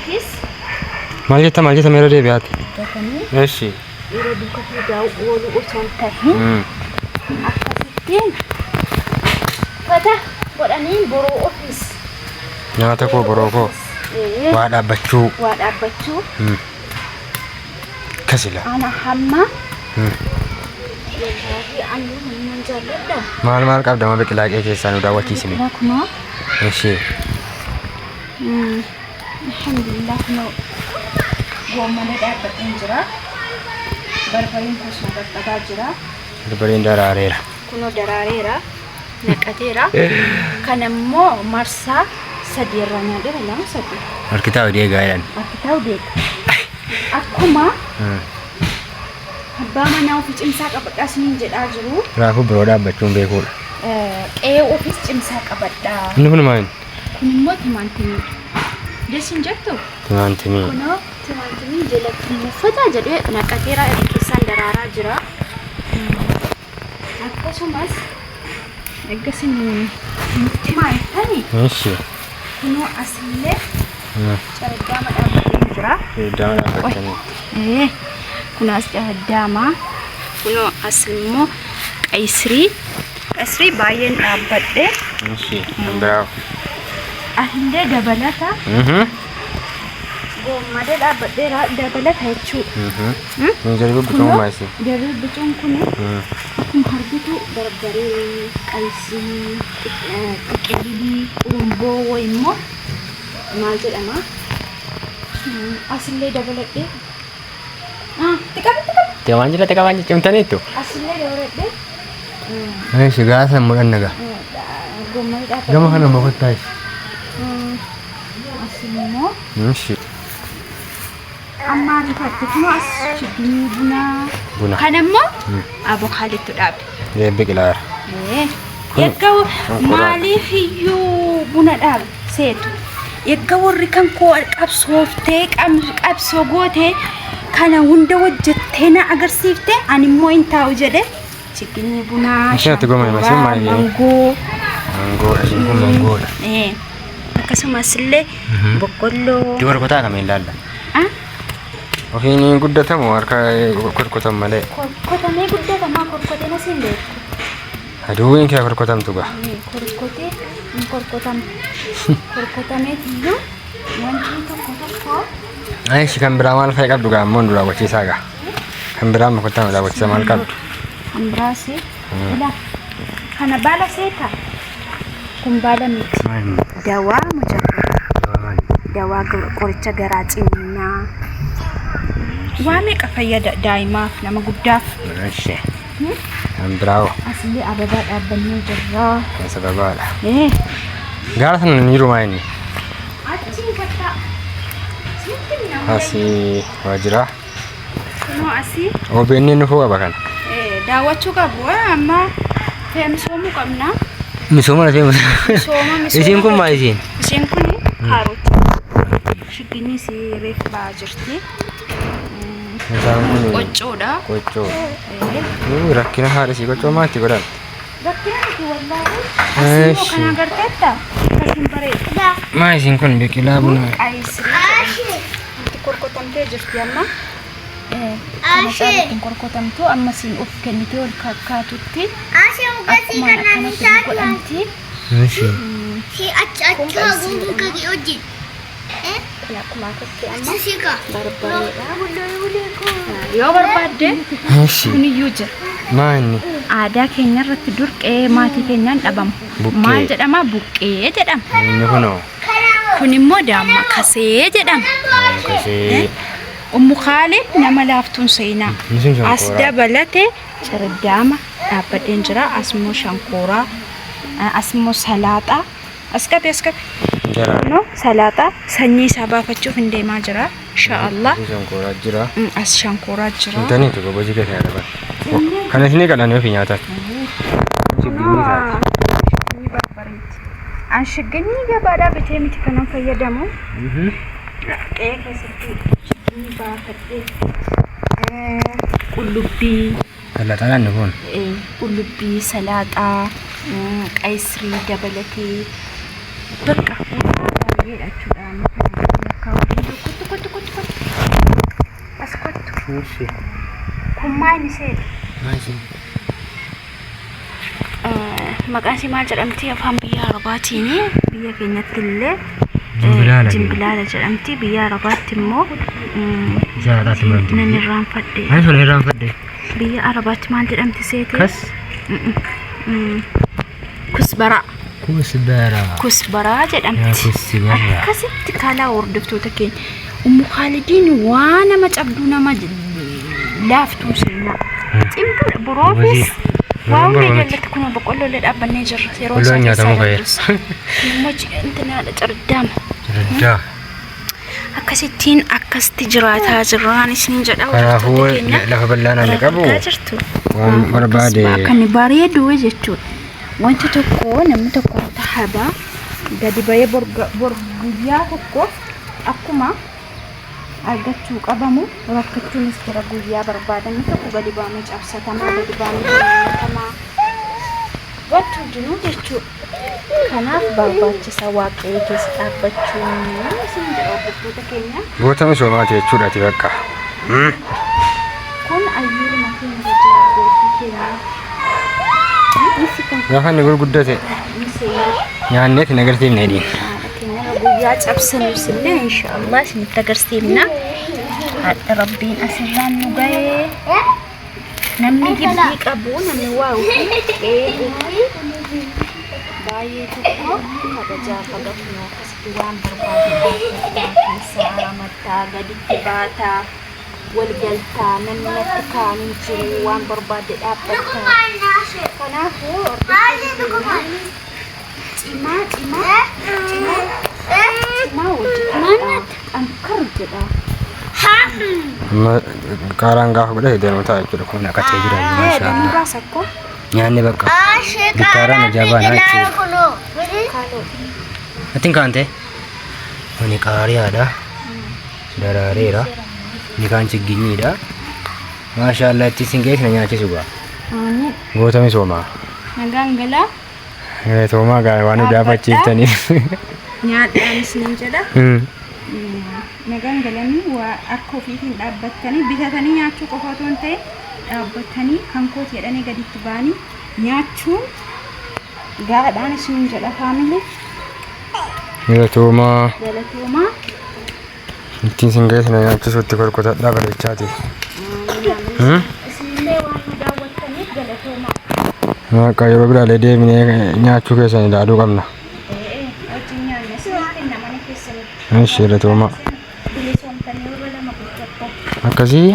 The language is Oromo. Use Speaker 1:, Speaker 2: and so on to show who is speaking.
Speaker 1: Ofiis
Speaker 2: Maal jetta maal jetta meera deebi'aati.
Speaker 1: gatanii
Speaker 2: Eshi.
Speaker 1: dhiira duuka fiigaa ooluu osoo hin tahin akkasittiin uffata godhanii boroo ofiis
Speaker 2: Nyaata koo boroo koo waa dhaabbachuu.
Speaker 1: waa dhaabbachuu
Speaker 2: Kasila.
Speaker 1: ana hamma wallaahi ani humnan jaalladha.
Speaker 2: Maal maal qabda ma biqilaa qe'ee keessaa nu daawwachiisime.
Speaker 1: Kunoo
Speaker 2: Eshi.
Speaker 1: Alhamdulillah kunoo goommana dhaabbadheen jira. Barbareen koos na qaqqabaa jira.
Speaker 2: Barbareen daraareera.
Speaker 1: Kunoo daraareera. Naqateera. Kan immoo marsaa sadii irraa nyaadheera lama sadii.
Speaker 2: Harkitaa odee egaa jedhan.
Speaker 1: Harkitaa deega. Akkuma abbaa manaa ofii cimsaa qabadhaa isiniin jedhaa jiru.
Speaker 2: Raafuu biroo dhaabbachuun beekuudha.
Speaker 1: Qe'ee ofiis cimsaa qabadhaa.
Speaker 2: Inni kun maal?
Speaker 1: Kun immoo timaantimii. Desin jettu?
Speaker 2: Timaantimii.
Speaker 1: Kunoo timaantimii jalatti uffata jedhee naqateera irra keessaan daraaraa jira. Akkasumas ergasin nutti maayettani
Speaker 2: Eshi.
Speaker 1: kunoo asillee caraggaama dhaabbatee jira.
Speaker 2: Iddoo dhaabbatanii.
Speaker 1: Kun as caraggaama. Kunoo as immoo qayisirii. Qayisirii baay'een dhaabbadhe.
Speaker 2: Eshi. Kan biraa.
Speaker 1: Asillee dabalata. Goommadee dhaabbadheera dabalata jechuudha.
Speaker 2: Jarri bubbituu maayisi.
Speaker 1: Jarri bicuun kun akkuma argitu barbaree, qayisii, xiqilii, qurumboo wayi immoo maal jedhama? Asillee dabaladhee. Xiqqabi xiqqabi.
Speaker 2: Teewaan jira xiqqaa waan ciccimtaniittu.
Speaker 1: Asillee dabaladhee.
Speaker 2: Eshi gaasa mudhanna gaa.
Speaker 1: Goommadee dhaabbadhee.
Speaker 2: Gama kana immoo kottaa eshi.
Speaker 1: As immoo
Speaker 2: Eshi.
Speaker 1: amma ariifatti kunoo as chiginii bunaa.
Speaker 2: Buna.
Speaker 1: Kan immoo abokaadootti dhaabe.
Speaker 2: Biqilaara.
Speaker 1: Erga maaliif iyyuu buna dhaabe seetu. Erga warri kan koo qabsooftee qabsoo gootee kana hunda hojjettee na agarsiifte ani immoo hin taa'u jedhe chiginii bunaa,
Speaker 2: Isheen ati goma hima, isheen maal jedhee?
Speaker 1: mangoo.
Speaker 2: Mangoodha. Ishiin kun mangoodha.
Speaker 1: Akkasumas illee boqqolloo.
Speaker 2: Dubara kutaa kamiin ilaalla?
Speaker 1: Ah?
Speaker 2: Ofiin guddatamu harka korkotan malee.
Speaker 1: Korkotamee guddatamaa korkotee na siin beeku.
Speaker 2: Aduwwiin kee korkotamtu gaa.
Speaker 1: Korkotee hin korkotamu. Korkotameet iyyuu wanti tokko tokko
Speaker 2: Eshi kan biraa maal fa'i qabdu gaa ammoo nu daawwachiisaa gaa. Kan biraa amma kottaa nu daawwachiisaa maal qabdu?
Speaker 1: kan biraas ila kana baala seetaa kun baala miti. Dawaa mucaa dawaa qoricha garaa ciniinaa. Waa meeqa fayyada daa'imaaf nama guddaaf.
Speaker 2: Eshi. Kan biraa hoo?
Speaker 1: Asillee ababaa dhaabbannee jirra.
Speaker 2: Kan sababaadha. Gaara sana hin jiru maa inni?
Speaker 1: Achiin kattaa. Sitti nama.
Speaker 2: Asii waajjira.
Speaker 1: Kunoo asii
Speaker 2: OBN nufuu qaba kana.
Speaker 1: Daawwachuu qabu amma misoomuu qabna.
Speaker 2: Misooma lafee
Speaker 1: Misooma misooma.
Speaker 2: Isiin kun maal isiin?
Speaker 1: Isiin kun kaarotii. Shigginni reef ba'aa jirti.
Speaker 2: Isaan kun
Speaker 1: Qoccoodha.
Speaker 2: qoccoo. Rakkina haadha isii qoccoo maatti godhan?
Speaker 1: Rakkina miti wallaahi. Asii immoo kana agarteetta? Akkasiin bareeda.
Speaker 2: Maa isiin kun biqilaa bunaa?
Speaker 1: Qayisirii jedhamti. Itti korkotamtee jirti amma. Kana caalatti hin korkotamtu amma siin of kennitee ol kakkaatutti akkuma akkanatti godhamti.
Speaker 2: Eshi.
Speaker 1: Kun akkuma akkatti amma barbareedha. Yoo barbaadde
Speaker 2: Eshi.
Speaker 1: kuniyyuu jira.
Speaker 2: Maa inni?
Speaker 1: Aadaa keenya irratti dur qe'ee maatii keenyaan dhabamu.
Speaker 2: Buqqee.
Speaker 1: Maal jedhama? Buqqee jedhama.
Speaker 2: Inni kunoo?
Speaker 1: Kun immoo daamma kasee jedhama.
Speaker 2: Kasee.
Speaker 1: Ummu Khaalid nama laaftuun seenaa.
Speaker 2: Inni sun
Speaker 1: As
Speaker 2: shankooraa.
Speaker 1: dabalate cirdaama dhaabbadheen jira. As immoo shankooraa, as immoo salaaxaa. As qabi as qabi.
Speaker 2: Jara.
Speaker 1: Kunoo salaaxaa sanyii isaa baafachuuf hin deemaa jira. Inshaallah.
Speaker 2: Inni shankooraa jira.
Speaker 1: As shankooraa jira.
Speaker 2: Intaniitu gobojii keessa nyaata. Kan isinii qadhanii ofii nyaatan. Shigginii isaati.
Speaker 1: Shigginii barbareeti. An shigginii gabaadhaa bitee miti kanan fayyadamu. Qe'ee keessatti shigginii baafadhee qullubbii
Speaker 2: Salaaxaan inni kun.
Speaker 1: Qullubbii, salaaxaa, qayisirii dabalatee bakka waan baay'eedha jechuudha. Lakkaa'uu danda'u. Kun maal seeta? Maqaan isii maal jedhamti afaan biyya Arabaatiin? Biyya keenyatti illee
Speaker 2: Jimbilaala.
Speaker 1: Jimbilaala jedhamti. Biyya Arabaatti immoo
Speaker 2: Jaalaatti muramti.
Speaker 1: Nan irraanfadhe.
Speaker 2: Ani sun irraanfadhe.
Speaker 1: Biyya Arabaatti maal jedhamti seete?
Speaker 2: Kas?
Speaker 1: Kusbaraa.
Speaker 2: Kusbara.
Speaker 1: Kusbaraa jedhamti.
Speaker 2: Yaa kusbara.
Speaker 1: Akkasitti kalaa hordoftoota keenya. Ummu Khaalidiin waa nama cabduu nama laaftuu seenaa. Cimtuudha boroofis. Waa hunda jallatti kun boqqolloo illee dhaabbannee jirra. Yeroo
Speaker 2: Boqqolloon
Speaker 1: isaa
Speaker 2: nyaatamuu
Speaker 1: keessaa
Speaker 2: ka'eera.
Speaker 1: darbus. Kun immoo intinaadha cardaama.
Speaker 2: Raddaa.
Speaker 1: Akkasittiin akkasitti jiraataa jirraan isiniin jedha.
Speaker 2: Kanaafuu
Speaker 1: hordoftoota keenya.
Speaker 2: lafa bal'aa namni qabu
Speaker 1: Argaa jirtu.
Speaker 2: waan barbaade
Speaker 1: Akka inni bareedu jechuudha. Wanti tokko namni tokko tahaba gadi bahee bor guyyaa tokkoof akkuma argachuu qabamu rakkachuunis jira guyyaa barbaadame tokko gadi baamee cabsatamaa gadi baamee nyaatamaa wanti hundinuu jechuudha. Kanaaf barbaachisa waaqayyo keessa dhaabbachuun isin jedha hordoftoota keenya.
Speaker 2: Goota misoomaati jechuudha ati bakka.
Speaker 1: Kun ayyuuruma keenya jira goofii keenya.
Speaker 2: Gaafa inni gurguddate nyaanneet hin agarsiifne hidhiin.
Speaker 1: Guyyaa cabsanus illee inshaallah isinitti agarsiifna. Hadha rabbiin asirraan nu ga'ee. Namni gibbii qabu namni waa ofii qe'ee ofii baay'ee tokko kabajaa qaba kunoo akkasitti waan barbaadu keessaa ramattaa gaditti baataa wal galtaa namni natti kaan hin jiru waan barbaadde dhaabbattaa. Kanaafuu cimaa cimaa cimaa cimaa hojjetaa xankar jedha.
Speaker 2: Amma qaaraan gaafa godhate danuu ta'a jechuudha. Kun naqatee jira
Speaker 1: Danuu
Speaker 2: maashaallah.
Speaker 1: baasa akkoo.
Speaker 2: Nyaanni bakka bittaaraan ajaa'ibaa jechuudha.
Speaker 1: Kaaloo.
Speaker 2: Natti hin kaante. Kuni qaariyaadha. Daraareera. Inni kaan chigginyiidha. Maashaallah itti isin geessina nyaachisu gaa.
Speaker 1: Aamiin.
Speaker 2: Goota misoomaa.
Speaker 1: Nagaan galaa.
Speaker 2: Galatoomaa gaa waan nu gaafachiiftaniif.
Speaker 1: Nyaadhaan isiniin jedha. Nagaan galanii waa akka ofiitiin dhaabbattanii bitatanii nyaachuu qofa otoo hin ta'in dhaabbatanii kan kooti jedhanii gaditti ba'anii nyaachuun gaadhaan isiniin jedha faamilii.
Speaker 2: Galatoomaa.
Speaker 1: Galatoomaa.
Speaker 2: Ittiin isin geessina nyaachisuutti kolkotadhaa bareechaati.
Speaker 1: Isinillee waan nu daawwattaniif galatoomaa.
Speaker 2: Waaqa yeroo biraalee deebinee nyaachuu keessan ilaaluu qabna.
Speaker 1: Wajjin nyaanna isinii kenna mana keessanitti.
Speaker 2: Ishi galatoomaa.
Speaker 1: Bilisoomtanii yeroo lama gurgurtan.
Speaker 2: Akkasii.